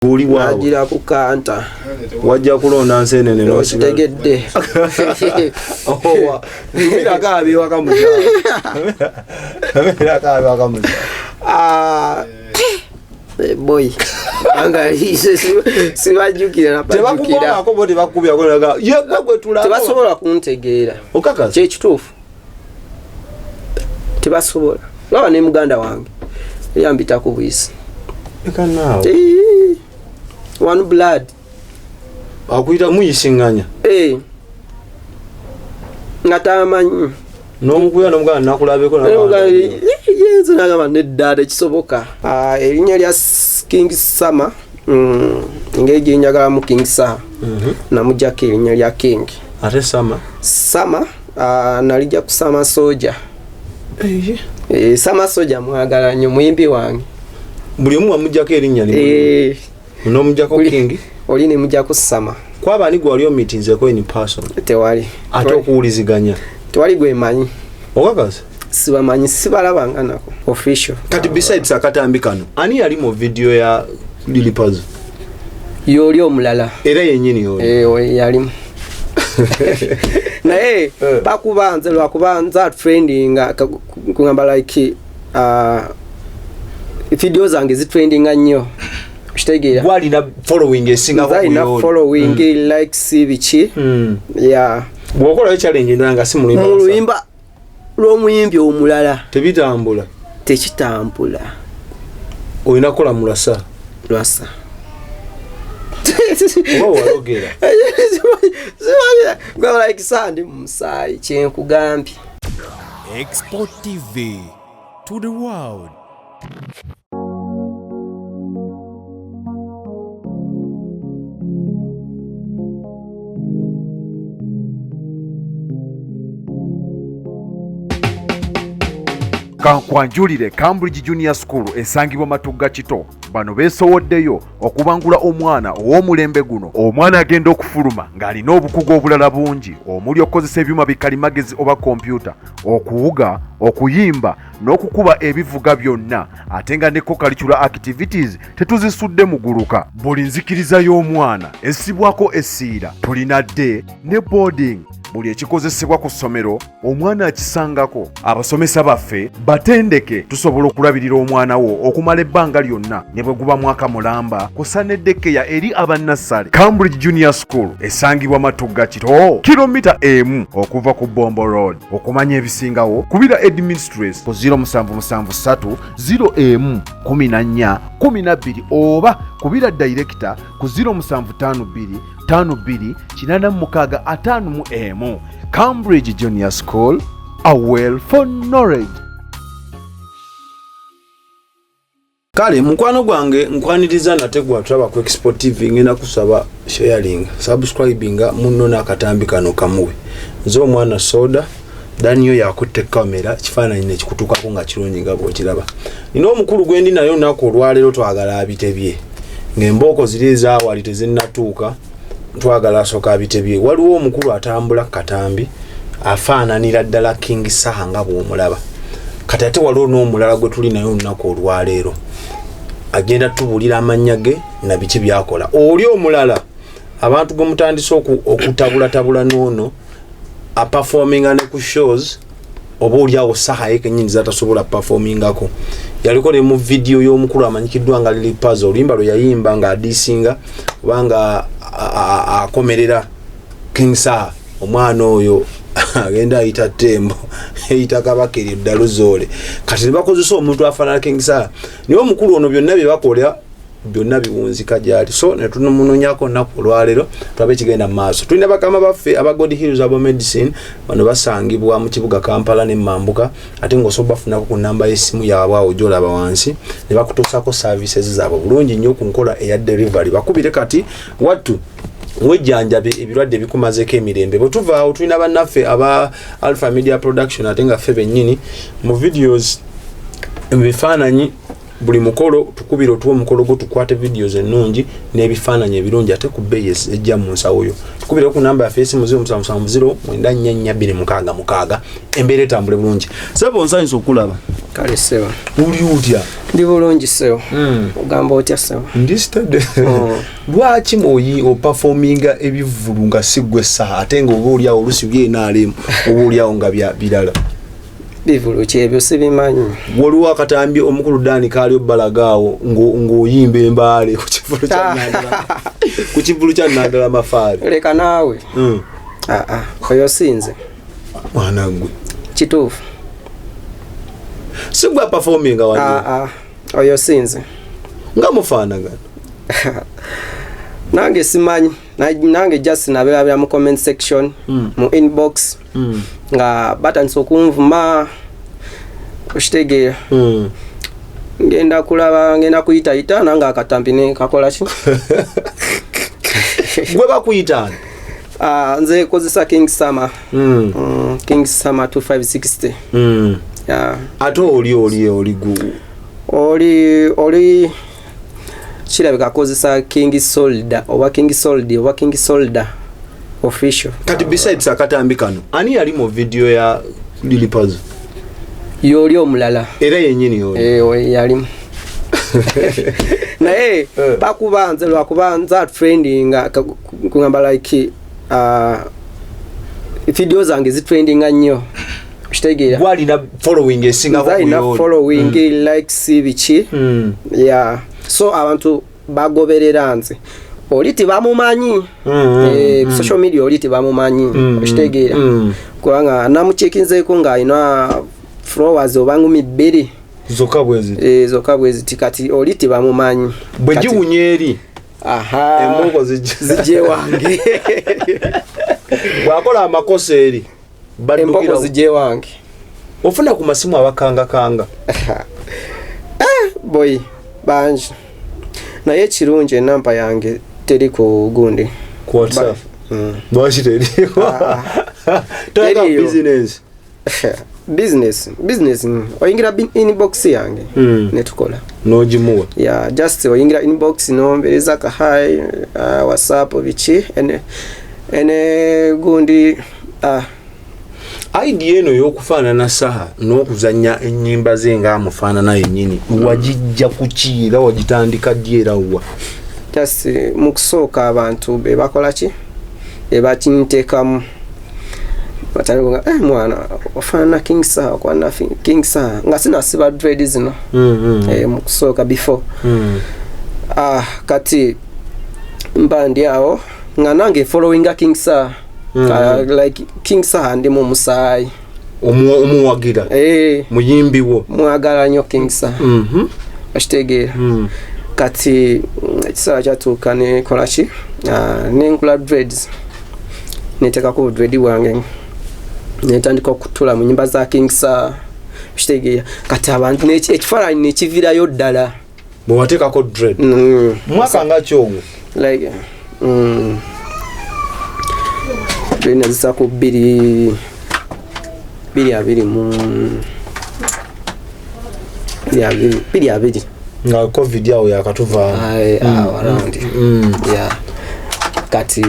Oli waawe. Agira ku kanta. Wajja kulonda nsenene n'osigala. Okitegedde. Owa, mirako abewaka mukyalo. Mirako abewaka mukyalo. Ah, boy anga sibajjukira nabajjukira. Tebakubangako bo tebakubyako naga ye gwe gwe tulaba. Tebasobola kuntegeera. Okakasa. Kyekituufu, tebasobola. Laba ne muganda wange eyambita ku buyisi. Leka naawe. Eh, one blood. Akuyita muyisinganya. Eh. Nga tamanyi. N'omukuya n'omuganda nakulabeko. Yenze nagamba nedda, tekisoboka. Ah, erinnya lya King Sama, engeri gyenjagalamu King Saha, namugjako erinnya lya King. Ate Sama? Sama, ah, nalijja ku Sama Soja. Eh, Sama Soja mwagala nnyo, muyimbi wange. Buli omu wamugjako erinnya limu. Eh, n'omugjako King. Oli nemugjako Sama. Kwaba ani gwe wali omitinzeko in person? Tewali. Ate okuwuliziganya? Tewali gwemanyi. Okakasa? Sibamanyi, sibalabanga nako official. Kati besides akatambi kano, ani yali mu video ya Lil Pazo? Yooli omulala. Era yennyini yooli? Eh, oyo yalimu, naye bakuba nze lwakuba nze atrendinga, kugamba like video zange zitrendinga nnyo, kitegeera? Gwalina following esingako. Nze alina ku yooli. Following, likes, biki. Ya. Bw'okolayo challenge endala nga si mu luyimba mu lwa Sama, luyimba lw'omuyimbi omulala, tebitambula. Tekitambula. Olina kukola mulasa. Lwasa. Oba walogera? Gwa like sandi mu musaayi, kyenkugambye. Export TV to the world. Kankwanjulire Cambridge Junior School esangibwa Matugga Kito. Bano beesowoddeyo okubangula omwana ow'omulembe guno. Omwana agenda okufuluma ng'alina obukugu obulala bungi omuli okukozesa ebyuma bikalimagezi oba kompyuta, okuwuga, okuyimba n'okukuba ebivuga byonna, ate nga ne co-curricular activities tetuzisudde muguluka. Buli nzikiriza y'omwana essibwako essiira. Tulina day ne boarding. Buli ekikozesebwa ku ssomero omwana akisangako. Abasomesa baffe batendeke, tusobola okulabirira omwana wo okumala ebbanga lyonna ne bwe guba mwaka mulamba, kusa ne daycare eri abannassale. Cambridge Junior School esangibwa Matugga Kito, kilomita 1 okuva ku Bombo Road. Okumanya ebisingawo kubira headmistress ku 0773 01 14 12 oba kubira director ku 0752 52 86 51. Cambridge Junior School, a well for knowledge. Kale mukwano gwange, nkwaniriza nate gwa tulaba ku Export TV. Ngenda kusaba sharing, subscribinga munno n'akatambi kano kamuwe. Nze omwana Soda Daniel yakutte kamera, ekifaananyi nekikutukako nga kirungi nga bwokiraba. Nina omukulu gwendi naye olunaku olwaleero, twagala abitebye ng'embooko ziri ezaawali tezinnatuuka, twagala asooka abitebye. Waliwo omukulu atambula ku katambi afaananira ddala King Saha nga bw'omulaba kati, ate waliwo n'omulala gwe tuli naye olunaku olwaleero, agenda tubuulira amannya ge na biki byakola. Oli omulala abantu gwe mutandise okutabulatabula n'ono aperforminga ne ku shows oba oliawo Saha ye kenyini zatasobola performingako. Yaliko ne mu video y'omukulu amanyikiddwa nga Lil Pazo, oluyimba lwe yayimba nga adisinga oba nga akomerera King Saha. Omwana oyo agenda ayita Tembo, eyita Kabaka, eryo ddalu zoole. Kati ne bakozesa omuntu afaanana King Saha, naye omukulu ono byonna bye bakola byonna biwunzika gyali. So netumunonyako olunaku olwaleero tulabe ekigenda mu maaso. Tulina bakama baffe aba God Hills Herbal Medicine. Bano basangibwa mu kibuga Kampala ne Mambuka, ate ng'osobola bafunako ku namba y'essimu yaabwe awo gyolaba wansi, ne bakutuusako services zaabwe bulungi nnyo ku nkola eya delivery. Bakubire kati wattu wejjanjabe ebirwadde bikumazeeko emirembe. Bwe tuvaawo tulina bannaffe aba Alpha Media Production, ate nga ffe bennyini mu videos, mu bifaananyi. Buli mukolo tukubira otuwa omukolo gwo, tukwate videos ennungi n'ebifaananyi ebirungi ate ku bbeeyi ejja mu nsawo yo. Tukubire ku namba yaffe esimu 0770 944266, embeera etambule bulungi. Sebo, nsanyusa okulaba. Kale sebo. Uli otya? Ndi bulungi sebo. Ogamba otya sebo? Ndi steady. Lwaki oyi operforminga ebivvulu nga si ggwe Saha, ate nga oba oliawo olusi byenaalemu, oba oliawo nga bya birala? Bivulu ki ebyo? Sibimanyi. Waliwo akatambi omukulu Dani kaali obbalagaawo ng'oyimba embaale ku kivulu kya ku kivulu kya Nandala Mafabi. Leka naawe. Aa, oyo sinze. Mwana gwe. Kituufu. Si gwe performinga wali? Aa, oyo sinze. Nga mufaanagana. Nange simanyi. Nange just nabeerabira mu comment section, mu inbox, nga batandise okunvuma, okitegeera? Ngenda kulaba, ngenda kuyitayita nange akatambi ne kakola ki. Gwe bakuyitaani? Ah, nze kozesa King Summer. King Summer 2560. Yeah. Ate oli gu Oli kirabika akozesa King Solda oba King Sold oba King Solda Official. Kati besides akatambi kano, ani yali mu video ya Lilipazo? Yoli omulala. Era yennyini oli? Eh, yalimu naye bakuba nze lwakuba nze trendinga, kugamba like video zange zitrendinga nnyo, okitegeera? Gwalina following esingako Nze alina ku y'oli. following, likes, biki. Yeah, so abantu bagoberera nze, oli tebamumanyi. Eh, social media oli tebamumanyi, okitegeera? Kubanga namucheckinzeeko ng'alina followers oba 2000. Zokka bwezi? Eh, zokka bwe ziti. Kati oli tebamumanyi. Bwe giwunya eri, Aha. embooko zijja. Zijje wange. Bw'akola amakosa eri, Embooko baddukira. zijje wange. Ofuna ku masimu abakangakanga? Boy, bangi, naye ekirungi enampa yange teri ku gundi. Ku WhatsApp? Lwaki teriiko? Ah. Toyagala Teriyo. business? Business, oyingira inbox yange netukola. N'ogimuwa? Yeah, just oyingira inbox nombereza ka hi, WhatsApp, biki, ene gundi Idea eno ey'okufaanana Saha n'okuzannya ennyimba ze ng'amufaanana yennyini wagijja ku ki, era wagitandika ddi, era wa? Just mu kusooka abantu be bakola ki, be bakinteekamu, batandika eh, mwana ofaanana King Saha, okwana King Saha, nga sinasiba dread zino. Eh, mu kusooka before. Ah, kati mba ndi awo nga nange followinga King Saha. Like King Saha ndi mu musaayi. Omuwagira? Eh. Muyimbi wo? Mwagala nnyo King Saha, okitegeera? Kati ekiseera kyatuuka nekola ki, ah, nenkula dreads, neteekako obudread bwange, netandika okutula mu nyimba za King Saha, okitegeera? Kati abantu ekifaananyi nekivirayo ddala. Bwe wateekako dread? Mwaka nga ki ogwo? Like dread nazisa ku bbiri bbiri abiri mu bbiri abiri bbiri abiri. Nga COVID awo yakatuvaamu? Aye, awo around. Yeah, kati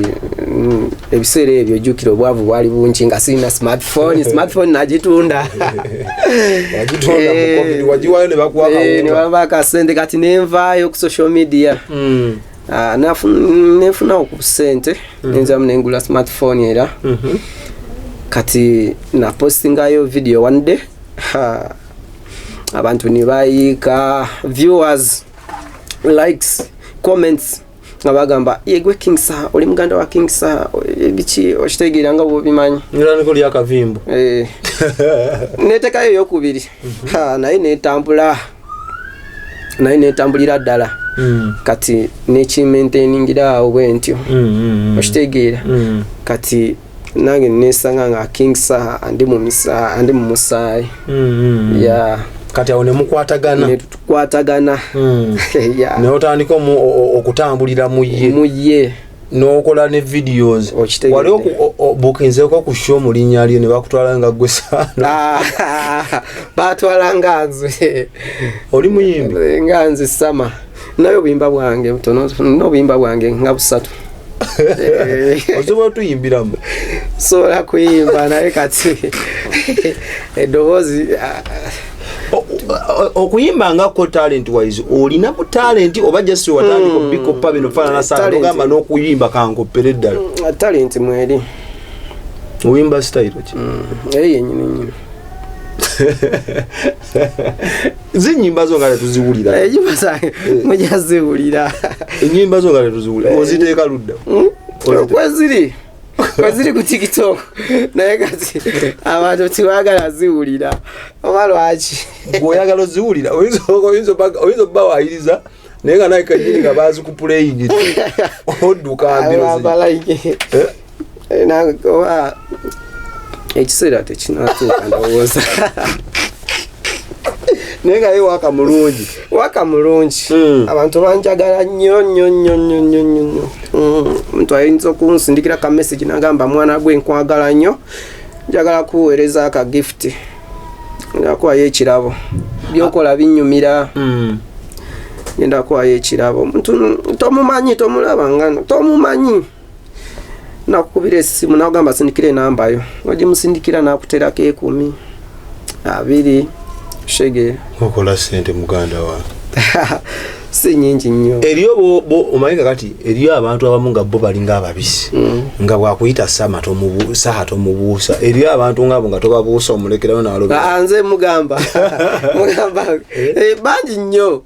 ebiseera ebyo ojjukira obwavu bwali bungi, nga sirina smartphone nagitunda. Wagitonda mu Eh, COVID, wagiwayo ne bakuwa Eh, ne akawunga. bampa akasente, kati nenvaayo ku social media. Ah, nenfunawo ku sente, nenziramu nengula smartphone era. Kati napostingayo video one day. Ha, abantu ne bayiika, viewers, likes, comments, nga bagamba yegwe King Saha, oli muganda wa King Saha, biki, okitegeera nga bwobimanyi. Ngiraniko lyakavimbo. Eh, netekayo eyokubiri. Ha, naye netambula, naye netambulira ddala. Kati nekimaintainingira awo bwe ntyo, okitegeera? Kati nange nesanga nga King Saha andi mu musaayi. Ya. Kati awo ne mukwatagana? Netukwatagana. Ya. Naye otandika okutambulira mu ye? Mu ye. N'okola ne videos. Okitegedde. Wali obukinzeeko ku show mu linnya lyo ne bakutwala nga gwe Saano? Ah, batwala nga nze. Oli muyimbi? Nga nze Sama, naye obuyimba bwange butono, n'obuyimba bwange nga busatu. Osobola otuyimbiramu? Sobola kuyimba, naye kati eddoboozi ah. Okuyimba nga ko talent wise olina mu talent oba just watandika obikoppa bino faanana Saano? Talent. Ogamba n'okuyimba kankoppere eddala. Talent mweri. Oyimba style ki? Eri yenyini nyini. Zinyimba zo nga tetuziwulira. Enyimba zange mujaziwulira. Enyimba zo nga tetuziwulira, oziteeka ludda? Kweziri ku TikTok, naye kati abantu tibagala ziwulira, oba lwaki? Gweoyagala oziwulira, oyinza obba wayiriza, naye nga naye kenyini nga bazikupuleyingidde odduka mbiro. Aba like oba ekiseera tekinatuuka, ndowooza. Naye nga ye waka mulungi. Waka mulungi. Abantu banjagala nnyo nnyo nnyo nnyo nnyo nnyo nnyo. Omuntu ayinza okunsindikira ka message nagamba, "Mwana gwe, nkwagala nnyo, njagala kuweereza aka gift, ngenda kuwayo ekirabo, byokola binyumira, ngenda kuwayo ekirabo." Omuntu tomumanyi, tomulaba nga tomumanyi, nakukubira essimu nakugamba, "Sindikira enamba yo." Ogimusindikira, nakuterako 10, 20, shege. Okola sente, muganda wange? Si nyingi nnyo. Eriyo omanyi kakati eriyo abantu abamu nga bo balinga ababisi, nga bwakuyita Sama Saha tomubuusa. Eriyo abantu ngaabo nga tobabuusa, omulekerayo nalobe? Ah, nze mugamba bangi nnyo.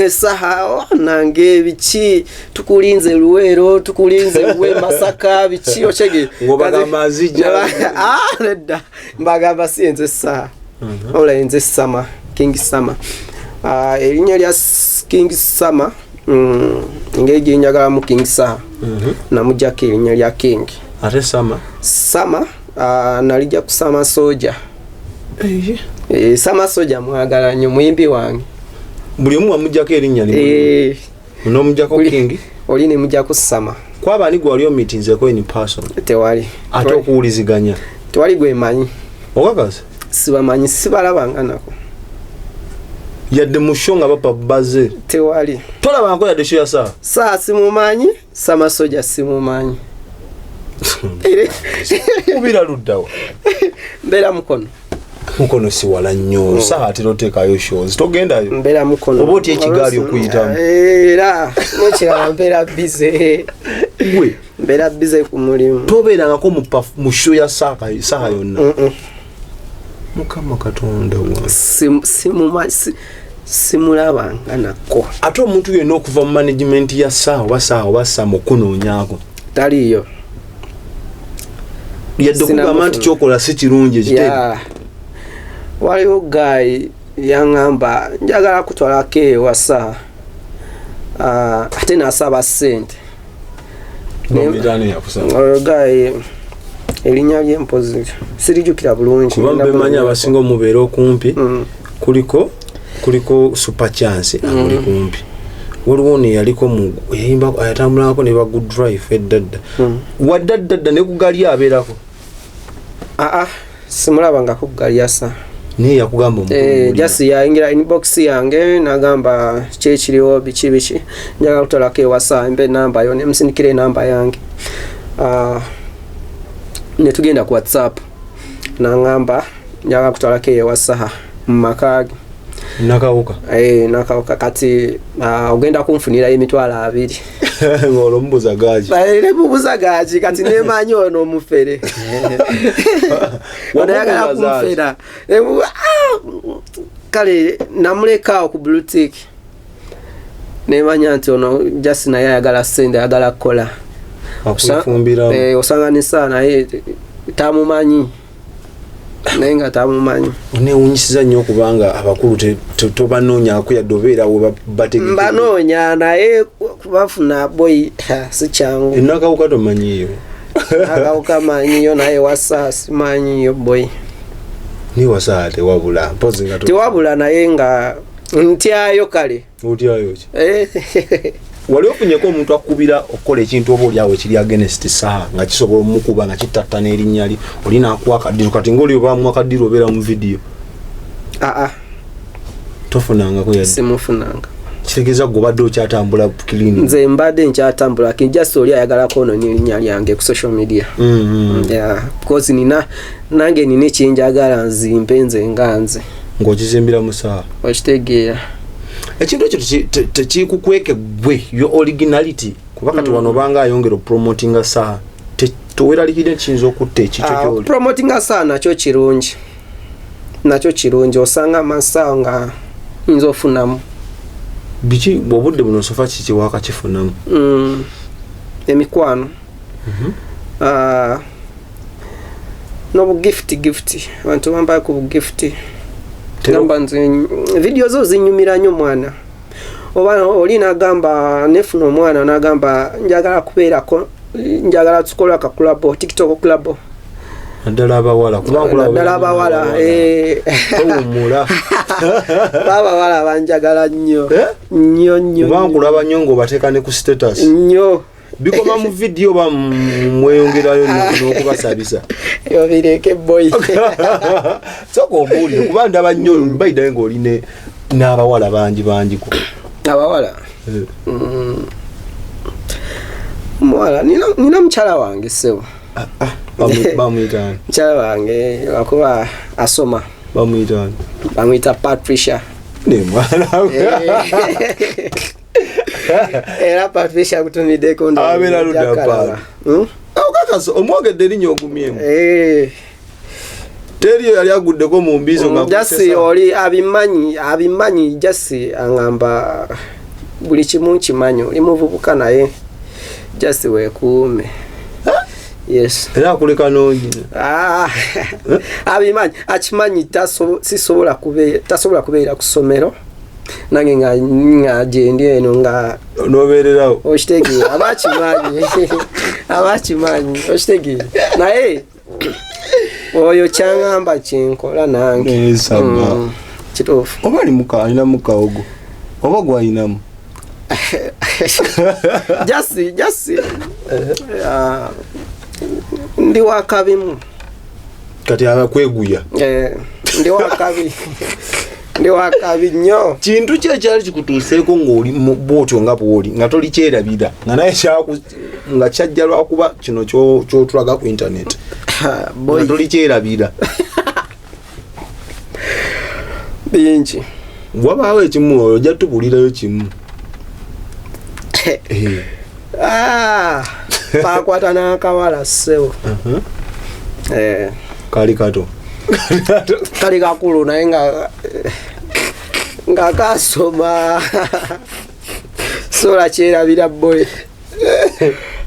Saha, oh, nange biki, tukulinze Luweero, tukulinze we Masaka, biki, okyege. Ng'obagamba nzija. Ah, nedda, mbagamba si nze Saha, wabula nze Sama, King Sama. Ah, erinnya lya King Sama, engeri gyenjagalamu King Saha, namugjako erinnya lya King. Ate Sama? Sama, ah, nalijja ku Sama Soja. Sama Soja mwagala nnyo, muyimbi wange. Buli omu wamugjako erinnya limu? N'omugjako King? Oli nemujjako Sama. Kwaba ani gwe wali omitinzeko in person? Tewali. Ate okuwuliziganya? Tewali gwemanyi. Okakasa? Sibamanyi, sibalabanga nako. Yadde mu show nga bapa baze? Tewali. Tolabangako yadde show ya Saha? Saa simumanyi, Sama Soja simumanyi. Kubira luddawa? Mbeera Mukono. Mukono si wala nnyo. Saha atera oteekayo shows, togendayo? Mbeera Mukono. Oba otya ekigaali okuyitamu? Era nekirala mbeera busy. Gwe? Mbeera busy ku mulimu. Tobeerangako mu show ya Saha yonna? Mukama Katonda wange! Simulabanga nako. Ate omuntu yenna okuva mu management ya Saha oba Saha oba Sama okunoonyaako? Taliiyo. Yadde okugamba nti kyokola si kirungi ekiteebe? Yeah. Waliwo guy yaŋŋamba, "Njagala kutwalako ewasa," ate nasaba ssente. Oyo guy erinnya lye mpozi sirijjukira bulungi. Kuba bemanyi abasinga omubeera okumpi, kuliko Super Chance amuli kumpi, waliwo neyaliko yayimba, yatambulangako ne ba Good Drive eddadda, wadde addadda ne kugali abeerako. Aa, simulabangako kugalyasa. Naye yakugamba omukulu? Just yayingira inbox yange nagamba, "Kyekiriwo, biki biki, njagala kutwalako ewasa, mbe enamba yo." Nemusindikira enamba yange. Ah, netugenda ku WhatsApp, nangamba, "Njagala kutwalako ewasa mu maka ge." Nakawuka? Eh, Nakawuka. Kati ogenda kunfunirayo 20,000. Ng'olwo mubuza gaaki? Nemubuza gaaki, kati nemanyi ono omufere, ono ayagala Wamubuuza zaaki? kunfera. Kale namulekaawo ku blue tick, nemanya nti ono just naye ayagala sente, ayagala kukola. Akwefumbiramu. Osanga nesaa naye tamumanyi, naye nga tamumanyi. Newunyisiza nnyo okubanga abakulu tobanoonyako yadde obeera we bategeke. Mbanoonya, naye kubafuna boy si kyangu. Enakawuka tomanyiiyo? Akawuka manyiyo, naye wasa simanyiyo boy. Niwasaa tewabula, mpozi nga Tewabula, naye nga ntyayo kale. Otyayo ki? Wali ofunyeko omuntu akubira okukola ekintu oba oliawo ekiri against Saha, nga kisobola omukuba, nga kittattana erinnya lye, oli nakuwa akaddiru? Kati ngaoli obamuwa akaddiru, obeera mu vidiyo. Aa. Tofunangako yadde? Simufunanga. Kitegeeza gwe obadde okyatambula clean. Nze mbadde nkyatambula, just oli ayagala kwononya erinnya lyange ku social media. Yeah, because nina nange nina ekyenjagala nzimpe nze nga nze. Ng'okizimbira mu Saha. Okitegeera? Ekintu ekyo tekikukweke gwe yo originality? Kuba kati wano obanga ayongera opromotinga Saha, toweralikire kiyinza okutta ekikyo kyoli? Promotinga Saha nakyo kirungi, nakyo kirungi. Osanga amasawo nga nyinza ofunamu. Biki obudde buno so far kiki wakakifunamu? Emikwano. Ah, n'obugift, gift, abantu bambayo ku bugift. Gamba nze video zo zinyumira nnyo mwana, oba oli nagamba nefuna omwana nagamba njagala kubeerako, njagala tukola ka collabo, TikTok collabo. Naddala abawala, kuba nkulaba. Naddala abawala, eh. Towummula. Babawala banjagala nnyo. Eh? Nnyo nnyo. Kuba nnyo. nkulaba nnyo ng'obateeka ne ku status. Nnyo. Bikoma mu vidiyo oba mweyongerayo n'okubasabisa? Obireke, boy. Soka ombuulire, kuba ndaba nnyo bayidayo ng'oli n'abawala bangi bangiko. Abawala? Omuwala nina mukyala wange, ssebo. Bamuyitaani? Mukyala wange lwakuba asoma. Bamuyitaani? Bamuyita Patricia. Ne mwana. Era Patricia kutumiddeko. Abeera ludda Paali? Okakasa omwogedde erinnya ogumyemu? Teriyo yali aguddeko mu mbizo nga Just akusesa? Oli abimanyi, abimanyi. Just aŋŋamba buli kimu nkimanyi, oli muvubuka naye just weekuume, yes. Era akuleka n'ogi? Ah, abimanyi, akimanyi. Sisobola tasobola kubeera ku ssomero nange nga gyendi eno nga N'obeererawo. Okitegeera, aba akimanyi, aba akimanyi, okitegeera? Naye oyo kyaŋŋamba kyenkola nange. Nesaba. Kituufu. Oba ali muka alina mukawogo oba gwalinamu? Just ndi wakabimu. Kati abakweguya. Eh, ndi wakabi, ndi wakabi nnyo. Kintu ki ekyali kikutuuseeko ng'oli bwotyo nga bwoli nga toli kyerabira, nga naye nga kyajja lwakuba kino kyotulaga ku internet, nga Boy, toli kyerabira? Bingi. Wabaawo ekimu, ojja tubuulirayo kimu. Eh, Ah, bakwata n'akawala, ssebo. Eh, Kali kato? Kali kakulu naye nga kasoma, sola kyerabira, boy.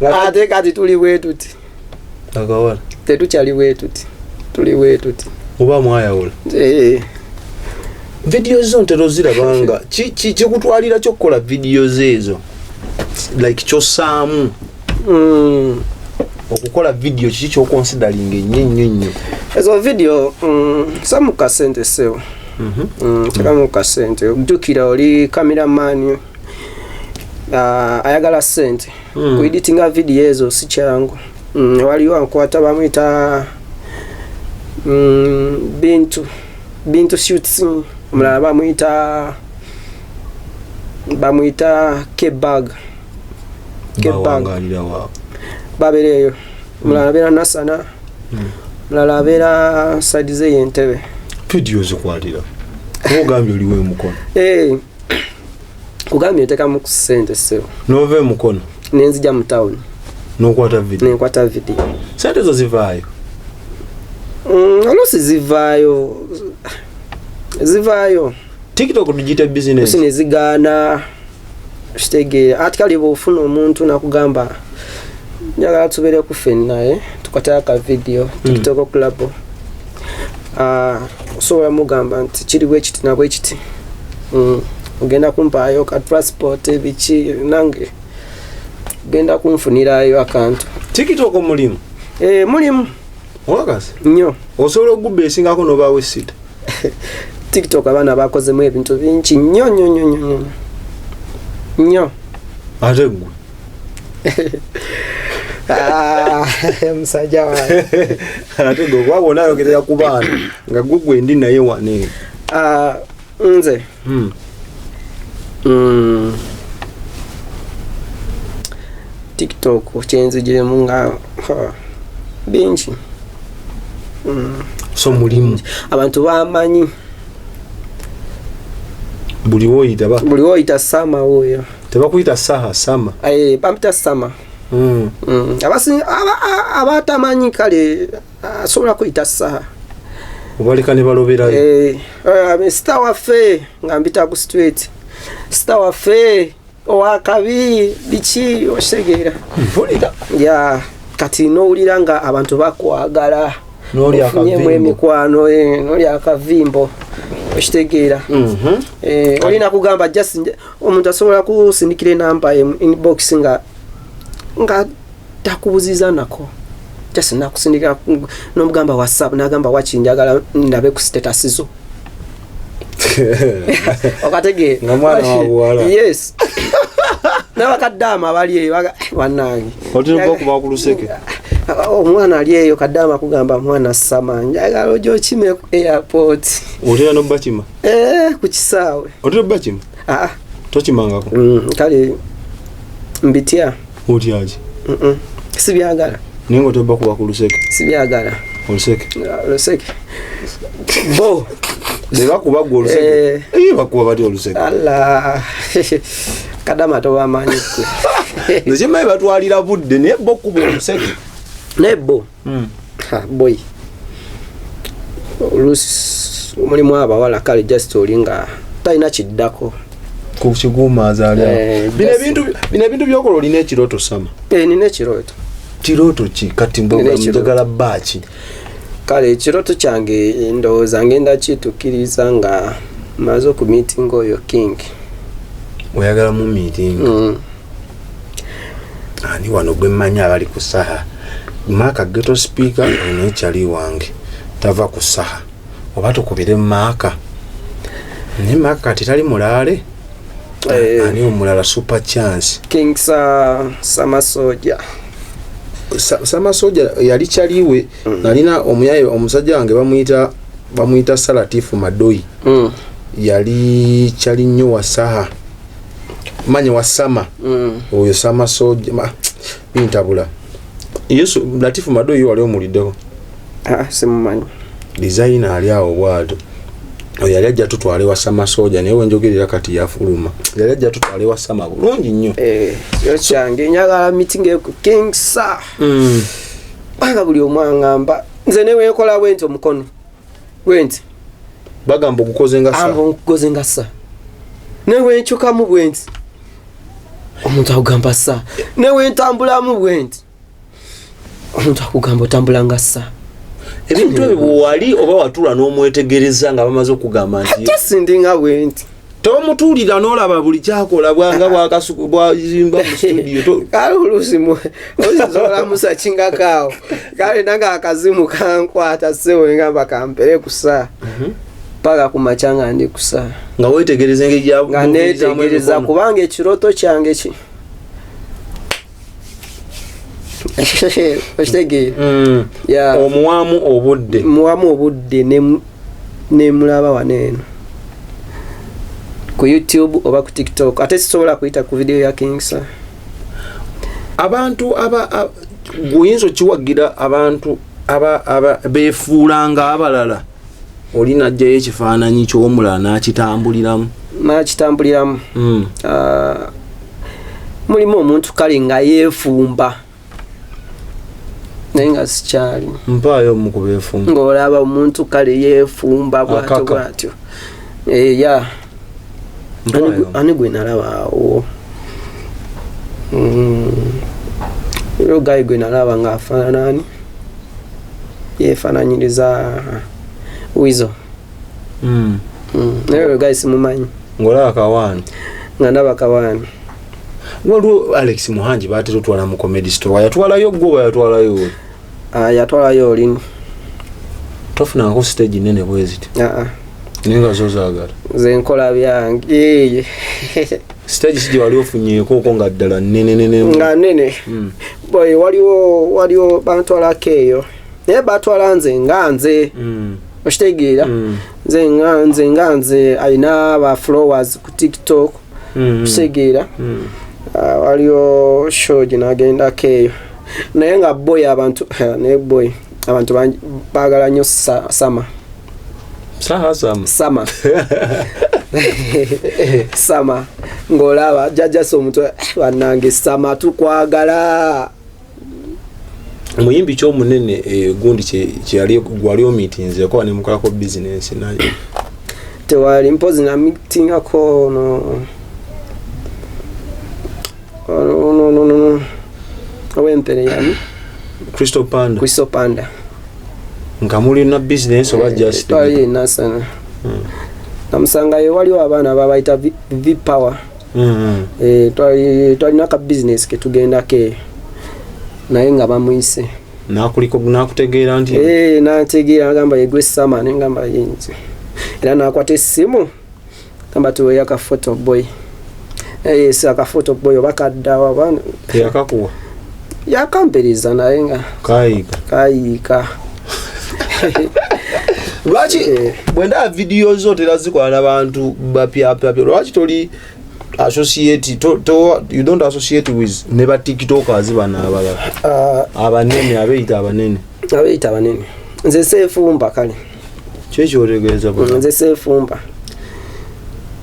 Ate kati tuli bwe tuti. Akawala? Tetukyali bwe tuti, tuli bwe tuti. Oba mwayawula? Eh. Vidiyo zo ntera oziraba nga kikutwalira kyokukola vidiyo zo ezo, like kyossaamu okukola vidiyo, kiki kyoconsideringa ennyo ennyo ennyo? Ezo video samu kasente, ssebo. Tekamu kasente. Ojjukira oli cameraman, ayagala sente. Kueditinga video ezo si kyangu. Waliwo ankwata bamuyita Bintu, Bintu Shoots. Omulala bamuyita Kebag, Kebag. Bawangalira waabwe? Babeereeyo. Omulala abeera Nasana, omulala abeera side zeyo Entebe. Vidiyo zikwatira oba ogambye oliwo emukono? Eh, kugambye ntekamu ku ssente, ssebo. Nova emukono? Nenzija mu town. N'okwata vidiyo? Nenkwata vidiyo. Sente zo zivaayo? Oluusi zivaayo, zivaayo. TikTok tugiyite Oluusi bizinesi? nezigaana, kitegeera? Ati kale bwofuna omuntu nakugamba njagala tubeere ku ffenna, eh, tukwate aka video TikTok collab, ah, osobola mugamba nti kiri bwe kiti na bwe kiti. Ogenda kumpaayo ka transport, biki, nange genda kunfunirayo akantu. TikTok mulimu? Eh, mulimu. Wakasi? Nnyo. Osobola okugubba esingako nobaawo esita? TikTok abaana bakozemu ebintu bingi nnyo nnyo nnyo nnyo nnyo nnyo. Ate gwe? Ah, musajja wange. Ate gwe, kuba bwona ayogerera ku baana nga gwe gwendi naye wane. Ah, nze TikTok kyenzijemu nga ha, bingi. So mulimu Abantu bamanyi. Buli woyita ba Buli woyita Sama oyo. Tebakuyita Saha, Sama? Eh, bampita Sama. Abatamanyi kale asobola kuyita Saha. Obaleka ne baloberayo. Eh, star waffe nga mpita ku street, star waffe owakabi biki, okitegeera? Mpulira. Ya, kati nowulira nga abantu bakwagala. N'oli Ofunyemu akavimbo. emikwano, noli akavimbo, okitegeera? Mhm. Eh, olina kugamba just omuntu asobola kusindikira enamba ye mu inbox nga takubuziza nako, just nakusindikira nomugamba WhatsApp, nagamba waki njagala ndabe ku status zo, okategeera? Nga mwana wa buwala. Yes, n'abakaddaama abali eyo bannange. Otera okuba ku luseke. Omwana ali eyo kaddaama akugamba, mwana Sama, njagala ojja okime ku airport. Otera nobakima? Eh, ku kisaawe. Otera obakima? Ah. Tokimangako? Kale mbitya. Otyaki? Sibyagala. Naye nga otera bakuba ku luseke? Sibyagala. Oluseke? Ah, luseke bo. Bebakuba gwe oluseke? Eh. Eh, bakuba batya oluseke? Ala, kadama tobamanyi gwe. Nze kimanyi batwalira budde, naye bo kuba oluseke? Naye bo, ha, boy, oluusi mulimu abawala kale just oli nga talina kiddako. Ku kiguumaaza ali awo. Eh, Bino bino ebintu byokola, olina ekirooto, Sama? Eh, nina ekirooto. Kirooto ki kati? Nina ekirooto. Njagala baaki? Kale ekirooto kyange, ndowooza ngenda kituukiriza nga maze okumiitinga oyo King. Oyagala mu meeting? Mm. Ani wano gwe mmanyi abali ku Saha? Maaka Ghetto Speaker oyo, naye kyali wange tava ku Saha. Oba tukubire Maaka, naye Maaka kati tali mulaale. Eh. Ani omulala? Super Chance? King sa Samasoja. Samasoja yali kyaliwe. Nalina omuyaye, omusajja wange bamuyita Salatifu Madoi. Yali kyali nnyo wa Saha, manye wa Sama. Oyo Samasoja bintabula. Yesu, Latifu Madoi yo wali omuliddeko? Ah, simumanyi. Designer ali awo bwatyo. Oyo yali ajja tutwale wa Samasoja, naye wenjogerera kati yafuluma. Yali ajja tutwale wa Sama bulungi nnyo. Eh, kiro kyange njagala meeting eyo ku King Sa, kubanga buli omu aŋŋamba nze newenkola bwenti omukono bwenti, Bagamba ogukoze nga amba Sa. onkugoze nga Sa. Newenkyukamu bwenti, omuntu akugamba Sa. Newentambulamu bwenti, omuntu akugamba otambula nga Sa. Ebintu ebyo bwewali oba watula n'omwetegereza nga bamaze okugamba nti Ate sindinga bwenti. Tomutuulira n'olaba buli kyakola bwanga bwakasuku bwazimba mu studio Kale oluusi oluusi kingako awo, kale nange akazimu kankwata sebo, ngamba kampere kusa paka ku makya nga ndi kusa. Nga weetegereza engeri Nga netegereza, kubanga ekirooto kyange ki, okitegeera? Ya. Omuwamu obudde. Muwamu obudde nemulaba wano eno ku YouTube oba ku TikTok, ate sisobola kuyita ku video ya Kingsa. Abantu aba gweoyinza okiwagira, abantu aba beefuulanga abalala, oli najjayo ekifaananyi ky'omulala n'akitambuliramu? Nakitambuliramu. Ah, mulimu omuntu kale nga yeefumba naye nga sikyali. Mpaayo omu ku beefumba. Ng'olaba omuntu kale yeefumba bwatyo Akaka. bwatyo. Eh, ya. Mpaayo omu. Ani gwe nalaba awo? Era ogayi gwe nalaba ng'afaanana ani, yeefaananyiriza Wizo. Naye oyo gayi simumanyi. Ng'olaba kawaani? Nga ndaba kawaani. Waliwo Alex Muhangi, baatera otwala mu Comedy Store, yatwalayo gwe oba yatwalayo oli? Ah, yatwalayo olini. Tofunangako stage nene bwe ziti? Ah, ah. Naye nga zo zaagala? Nze nkola byange. Stage ki gye wali ofunyeeko nga ddala nnenenene? Nga nene. Boy, waliwo bantwalako eyo, naye batwala nze nga nze. Okitegeera? Nze nga nze alina ba followers ku TikTok. Okitegeera? Ah, waliwo show gye nagendako eyo, naye nga boy abantu, naye boy abantu baagala nnyo Sama. Saha Sama. Sama, Sama ng'olaba jjajjasa omuntu, bannange Sama tukwagala. Omuyimbi kyomunene, gundi kyeyali gwali omitinzeko nemukolako bizinensi naye? Tewali, mpozi namitingako no no no no no owempere yani. Crystal Panda. Crystal Panda. Nga mulina bizinensi oba just? Twali nasana namusangayo, waliwo abaana babayita V Power. Eh, twalina ka business ketugendako eyo, naye nga bamuyise. Nakuliko nakutegeera nti? Eh, nantegeera, nagamba yegwe Sama, nengamba yenze, era nakwata essimu gamba tuweyo akafoto boy. Eh, si akafoto boy oba kaddawa oba Teyakakuwa? Yakampereza, naye nga Kayiika. Kayiika. Lwaki Eh. bwendaba vidiyo zo tera zikola n'abantu bapyapyapya, lwaki toli associate to, you don't associate with ne ba TikTokers bano abalala? Ah, Abanene, abeyita abanene. Abeyita abanene, nze seefumba kale. Kyekyotegeeza bwe? Nze seefumba,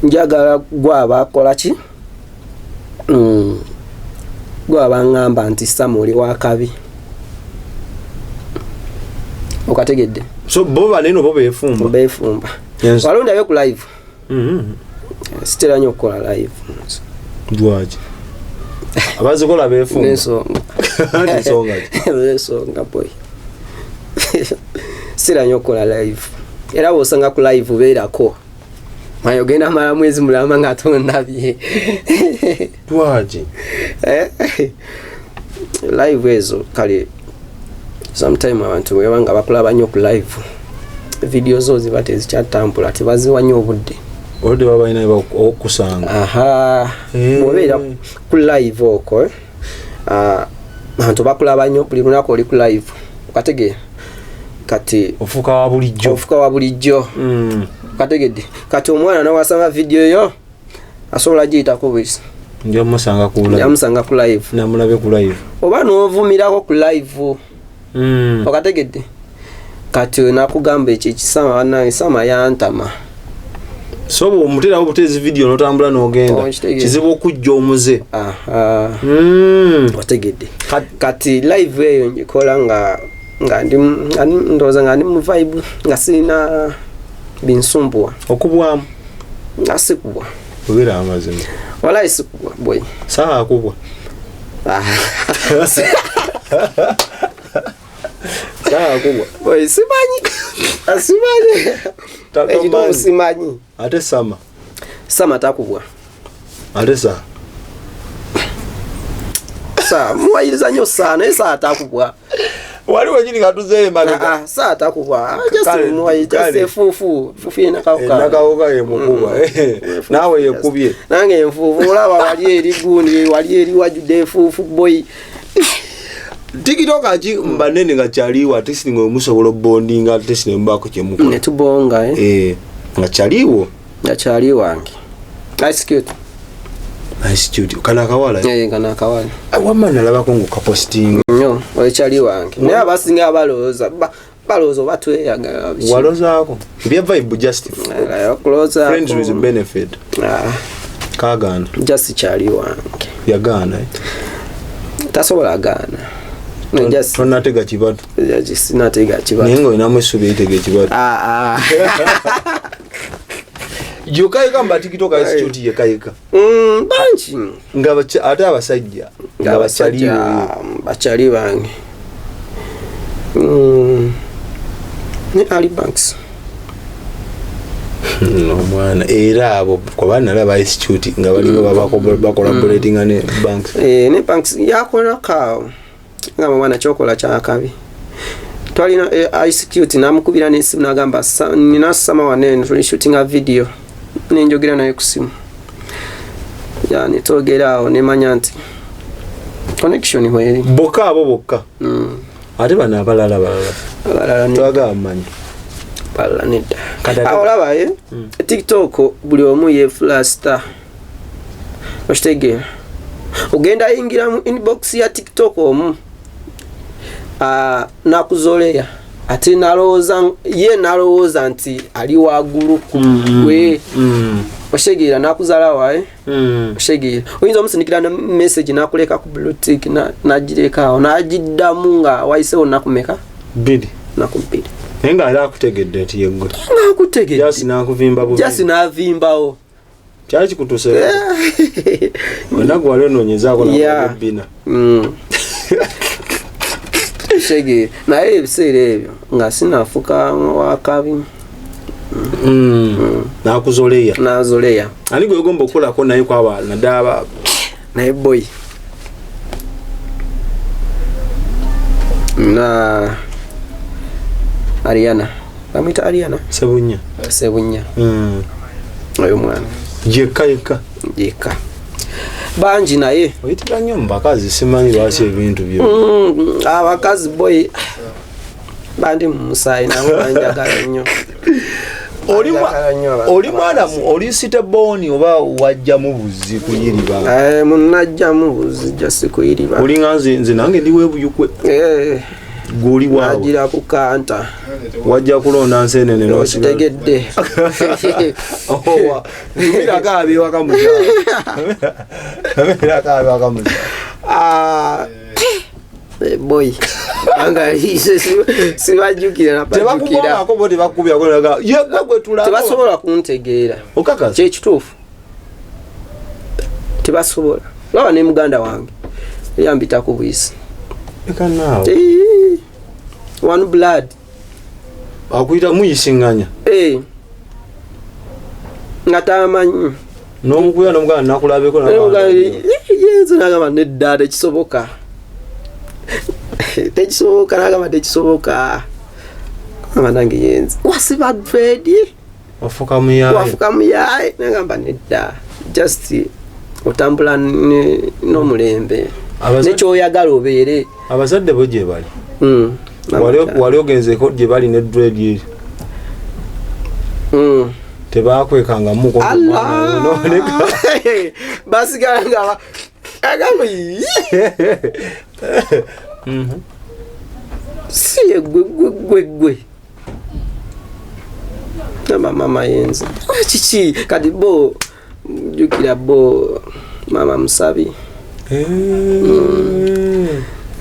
njagala gwaba akola ki. Gwaba ŋŋamba nti Sama oli wakabi, okategedde? So bo banene oba beefumba? Beefumba. Yes. Waliwo ndabye ku live. Sitera nnyo okukola live. Lwaki abazikola beefumba? N'ensonga. Anti nsonga ki? N'ensonga boy, sitera nnyo okukola live, era bw'osanga ku live beerako maye ogenda mala mwezi mulamba nga tondabye. Lwaki? Eh, live ezo kale sometime abantu bweba nga bakulaba nnyo ku live, video zo ziba tezikyatambula, tebaziwa nnyo obudde. Oludde baba balina okukusanga. Aha. Eh. Bw'obeera ku live okwo, eh, ah, abantu bakulaba nnyo buli lunaku oli ku live, okategeera? Kati ofuuka wa bulijjo. Ofuuka wa bulijjo. Okategedde? Kati omwana nawasanga video yo asobola giyitako bwisi. Nja musanga ku live. Yamusanga ku live. Namulabe ku live. Oba n'ovumirako ku live. Okategedde? Kati nakugamba ekyo ekisama, bannange, Sama yantama. So bwomuterawo buteezi video n'otambula n'ogenda, Oh, nkitegeera. kizibu okujja omuze. Aha. Otegedde? Kati live eyo ngikola nga ndowooza nga ndi mu vibe, nga sirina binsumbuwa. Okubwamu? Nga sikubwa. Obeera amazima. Walayi sikubwa boy. Saawa akubwa? Ah. Saawa akubwa? Boy, simanyi, simanyi. Ekituufu Tomanyi. simanyi. Ate Sama? Sama takubwa. Ate saa? Saa muwayiriza nnyo saa, naye saa takubwa. Wali wenyini nga tuzeeyo emabega. Ah, ah, saa takubwa. Ah, just muwayiriza Kale. efuufu fuufu yenakawuka. Nakawuka yemukuba, naawe yekubye. Nange enfuufu, olaba wali eri gundi, wali eri wajjudde enfuufu boy. TikTok ki mbanene nga kyaliwo ate singa omusobola obondinga ate sinembaako kyemukola? Netubonga, eh? Eh, nga kyaliwo. Nga kyali wange Ice Cute. Ice Cute kana akawala? Eh, kana akawala. Wamma nalabako nga okapositinga. Nnyo, oyo kyali wange, naye abasinga balowooza balowooza oba tweyagala biki. Walozaako bya vibe, just Eh, okulowoozaako. friends with benefit. Ah, Kagaana? Just kyali wange. Yagaana, eh? Tasobola gaana. No, just Tonatega kibatu? Just sinatega kibatu. Naye nga olinamu essuubi eritega ekibatu. Ah, ah. Yokayeka mu ba TikTok, Ice Cute yekayeka? Bangi. Nga ate abasajja nga bakyaliwo? Abasajja bakyali bange. Ne Ali Banks. Omwana era abo kuba nalaba Ice Cute nga balinga bacollaboratinga ne Banks. Eh, ne Banks yakolako nga mwana kyokola kyakabi. Twalina Ice Cute namukubira n'essimu nagamba, "Nina Sama wanene tuli shootinga video," nenjogera naye ku simu. Ya, netwogera awo nemanya nti connection weri. Bokka abo bokka? Ate bano abalala balala? Abalala Twagala mmanyi. Balala nedda. Kati Awo olaba, TikTok buli omu yeefula star, okitegeera? Ogenda yingira mu inbox ya TikTok omu, nakuzoleya, ate nalowooza ye nalowooza nti ali waggulu ku gwe, okitegeera? Nakuzala wae, okitegeera? Oyinza omusindikira ne message nakuleka ku blue tick, nagireka awo, nagiddamu nga wayisewo naku meka? 2. Naku 2. Naye nga era akutegedde nti yeggwe. Ngakutegedde. Just nakuvimba bubi. Just navimbawo. Kyali kikutuuse onaku wali onoonyezaako nabbina? Kitegeera, naye ebiseera ebyo nga sinafuka wakabi. Nakuzoleya. Nazoleya. Ani gwegomba okukolako naye kwaba naddala? Naye boy na Ariana, bamwita Ariana. Sebunya. Sebunya. Oyo mwana. Yekka yekka? Yekka, bangi naye. Oyitira nnyo mu bakazi, simanyi lwaki ebintu byo. Abakazi boy bandi mu musaayi, nabo banjagala nnyo. Banjagala nnyo Oli mwana abakazi. Oli city born oba wajjamu buzi kuyiriba? Eh, munajjamu buzi, just kuyiriba. Olinga nze nange ndi webuyukwe. Gwe oli waawe? Nagira ku kanta. Wajja kulonda nsenene n'osigala. Okitegedde? Owa, mirako abewaka mukyalo, mirako abewaka mukyalo. Ah, boy anga sibajjukira nabajjukira. Tebakubonako bo, tebakubyako yegwe gwe tulaba? Tebasobola kuntegeera. Okakasa? Kyekituufu, tebasobola. Laba ne muganda wange eyambitako buyisi. Leka naawe. Eh, one blood. Akuyita muyisiŋŋanya? Eh. Nga tamanyi. N'omukuya n'omuganda nakulabeko. Yenze nagamba nedda, tekisoboka, tekisoboka. Nagamba tekisoboka. Gamba nange yenze wasiba dread. Wafuka muyaye. Wafuka muyaye. Nagamba nedda, just otambula n'omulembe nekyoyagala obeere. Abazadde bo gye bali? Wali ogenzeko gye bali ne dread eri? Tebakwekangamuko? Allah! Basigala nga agamba, "Yii." Si ye gwe gwe gwe gwe? Gamba mama yenze. Ah, kiki kati bo jjukira bo mama musabi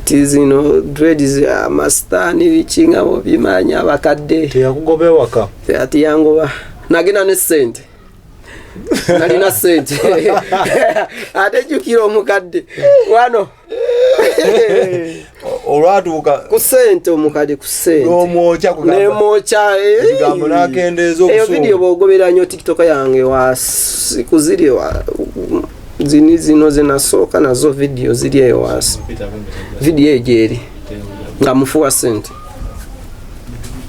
ti zino dreads, amasitaani, biki nga bobimanya abakadde. Teyakugoba ewaka? Ati yangoba, nagenda ne sente, nalina sente, ate jjukira omukadde wano. Olwatuuka ku sente, omukadde ku sente. N'omwokya kugamba. Nemwokya. Ekigambo n'akendeeza Eyo obusungu. Video bwogobera nnyo TikTok yange wasi kuziri zini zino zenasooka nazo, video ziri eyo wansi, video eyo gyeri nga mufuwa sente.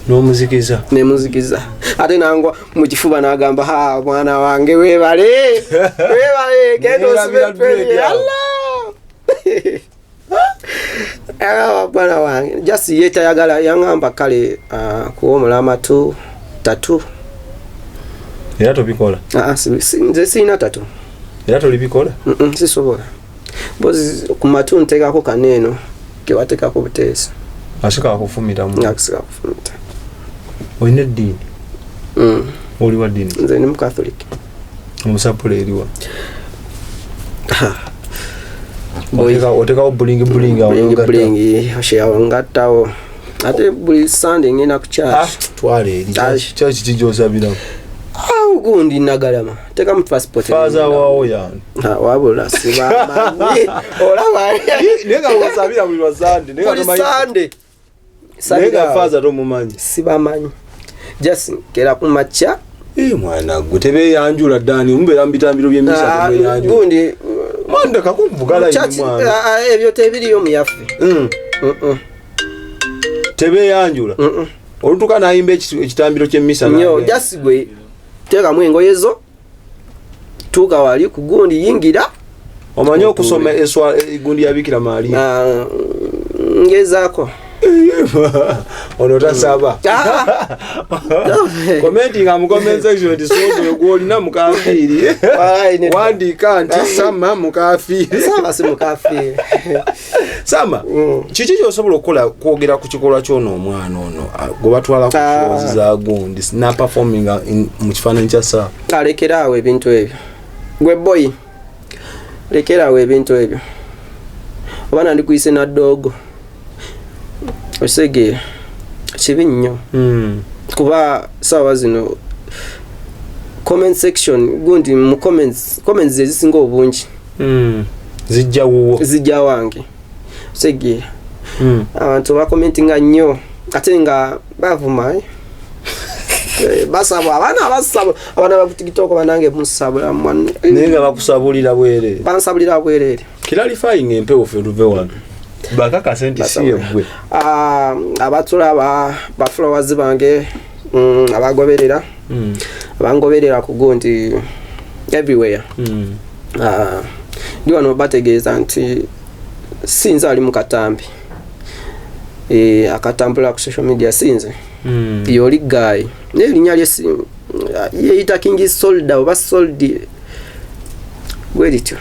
N'omuzikiza. Nemuzikiza, ate nangwa mu kifuba nagamba, "Ha, mwana wange, webale, webale, genda osibe Neerabira dread." dread awo. Allah! Agamba mwana wange, just ye tayagala, yaŋŋamba kale, kuwomula amatu tatu. Era tobikola? Ah, nze sirina tatu. Era tolibikola? Sisobola. Bozi ku matu nteekako kaneeno kebateekako buteesa. Asika akufumita. Nga kisika kufumita. Olina eddiini? Oli wa ddiini? Nze ndi mucatholic. Omusapula eriwa? Boy. Oteekawo bling bling awo? Bling. N'ogatta. Bling oshawo ngattawo, ate buli Sunday ngenda ku Ah, church. twala eri. Ah. Kyaki kijosabiramu? Awo gundi Nagalama, tekamu passport. Faaza waawo yani? Ah, wabula sibamanyi, olaba? Naye nga wasabira buli lwa Sande, naye nga Buli tomanyi- Sande. Naye nga faaza tomumanyi? Sibamanyi, just kera ku makya. Eh, mwana gwe, tebeeyanjula ddaani? Mubeera mu bitambiro by'emisa, Ah, tebeeyanjula? Gundi. Mwana, ndeka kuvuga layini, Church, mwana. ah, ah, ebyo tebiriyo mu yaffe. Tebeeyanjula? Olutuuka n'ayimba ekitambiro ky'emmisa Nnyo. n'agenda. Just gwe teekamu engoye zo. Tuuka wali ku gundi, yingira. Omanyi okusoma eswa gundi ya Bikira Maria? Ah, ngezaako. Ono tasaba. Ah! Commenting mu comment section nti sozo gwolina mukafiiri. Wallahi nedda. Wandiika nti Sama mukafiiri. Sama si mukafiiri. Sama, kiki kyosobola okukola kwogera ku kikolwa kyono omwana ono gwe batwala ku Ah. shows za gundi na performing mu kifaananyi kya Saha? Alekeraawo ebintu ebyo. Gwe boy, lekeraawo ebintu ebyo, oba nandikuyise na doogo. Okitegeera, kibi nnyo, kuba saawa zino comment section gundi mu comments ezisinga obungi Zijja wuwo. Zijja wange. Okitegeera, abantu bakomentinga nnyo ate nga bavuma, eh? Eh, basaba abaana, basaba abaana ba TikTok, banange musabula mwana. Naye nga bakusabulira bwereere. Bansabulira bwereere. Clarifying empewo, ffe tuve wano bakakase nti si yeggwe. Ah, abatulaba, ba followers bange, abagoberera, abangoberera ku gundi everywhere, Ah, ndi wano bategeeza nti sinze ali mu katambi, eh, akatambula ku social media, sinze. Yoli guy, naye erinnya lye yeyita King Solda oba Sold bwe lityo.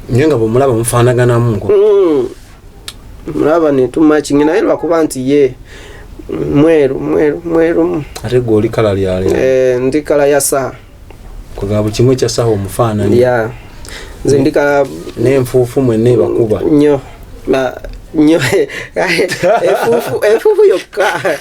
Naye nga bwemulaba mufaanaganamuko. Mulaba netumakingi, naye lwakuba nti ye mweru mweru mweru. Ate gwe oli colour lyale. Eh, ndi colour ya Saha. Kugaba buli kimu ekya Saha omufaananyi. Ya, nze ndi colour. N'enfuufu mwenna ebakuba. Nnyo nnyo, enfuufu yokka.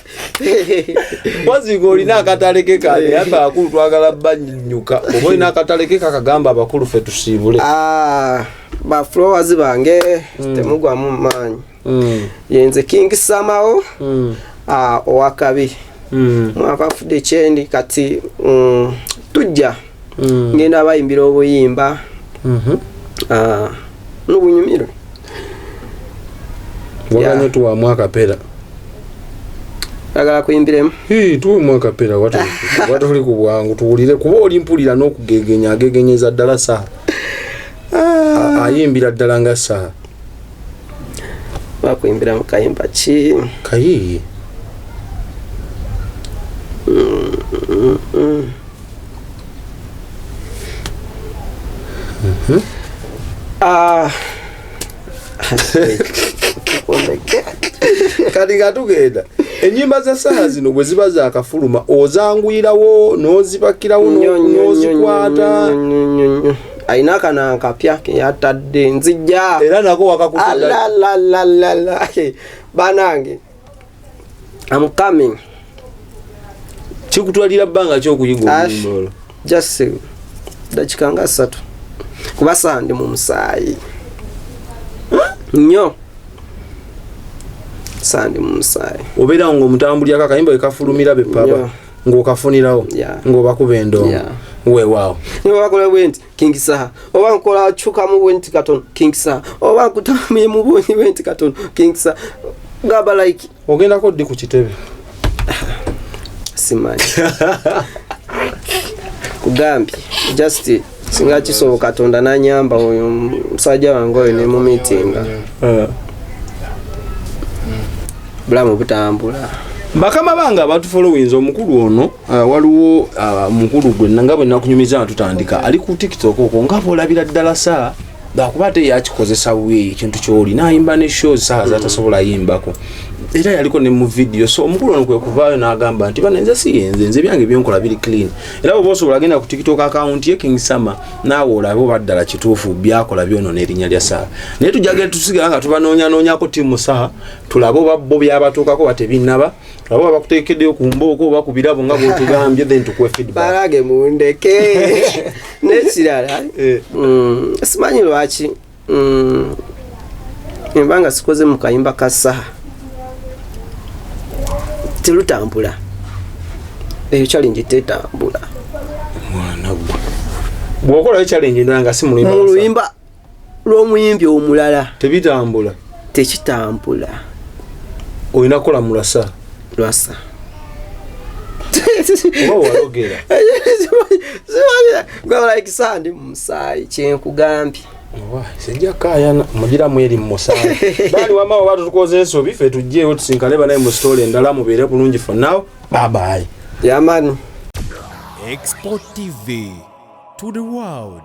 Wazinga olina akatale ke kale, afe abakulu twagala banyuka, oba olina akatale ke kakagamba abakulu fe tusiibule. Ah, ba followers bange, temugwamu maanyi. Yenze King Samawo, ah, owakabi mwaka afudde kyendi kati, tujja ngenda bayimbira obuyimba, ah, n'obunyumiro. Waganye tuwamu akapera. Agala kuyimbiremu? Tuwemu akapera watuli ku bwangu tuwulire, kuba oli mpulira n'okugegenya agegenyeza ddala Saha. Ayimbira ddala nga Saha. Bakuyimbira mu kayimba ki? Kayiiye. Ah. Kati nga tugenda, enyimba za Saha zino bwe ziba zakafuluma ozanguyirawo n'ozibakirawo Nnyo, nnyo, nnyo, n'ozikwata? nnyo, nnyo, nnyo. Alina akana akapya keyatadde, nzijja. Era nako wakakuta? Alalalalala, banange, I'm coming. Kikutwalira bbanga kyokuyiga oluyimba olwo? Just dakika nga 3, kuba Saha ndi mu musaayi nnyo, Saha ndi mu musaayi. Obeera ngaomutambulirako akayimba wekafulumira bepaba Nnyo. ng'okafunirawo ng'obakuba endongo? Weewaawo. Niba bakola bwe nti King Saha, oba nkola kyukamu bwe nti katono, King Saha, oba nkutamye mu bwoni bwe nti katono, King Saha, gaba like. Ogendako ddi ku kitebe? Simanyi, kugambye, just singa kisoboka Katonda nanyamba oyo musajja wange oyo ne mu miitinga, bulamu butambula. Bakama bange abatufollowinza, omukulu ono, waliwo mukulu gwe nga bwe nakunyumiza nga tutandika, ali ku TikTok okwo nga bwolabira ddala Saha, lwakuba ate yakikozesa bubi ekintu kyoli nayimba ne shows Saha zatasobola yimbako, era yaliko ne mu video. So omukulu ono kwe kuvaayo n'agamba nti bana, nze si yenze, nze byange byenkola biri clean. Era bwoba osobola genda ku TikTok account ye King Sama, naawe olabe oba ddala kituufu byakola byonona erinnya lya Saha. Naye tujagenda tusigala nga tubanoonyanoonyako team Saha, tulabe oba bo byabatuukako batebinnaba, tulabe oba bakuteekeddeyo ku mbooko oba ku birabo nga bwotugambye, then tukuwe feedback. Balage mundeke. N'ekirala, simanyi lwaki, emba nga sikoze mu kayimba ka Saha telutambula, eyo challenge tetambula. Mwana gwe, bw'okolayo challenge endala nga si muluyimba mu lwa Saha, luyimba lw'omuyimbi omulala tebitambula. Tekitambula. Olina kukola mulasa lwasa. Oba walogera? Simanyi gwe like sandi mu musaayi kyenkugambye. Owa, sijja kaayana mugiramu eri mu musaayi baali wama oba tutukoze ensobi ffe tujjeewo tusinkane banaye mu sitoola endala mubeere bulungi for now, bye bye. Yeah man. Export TV to the world.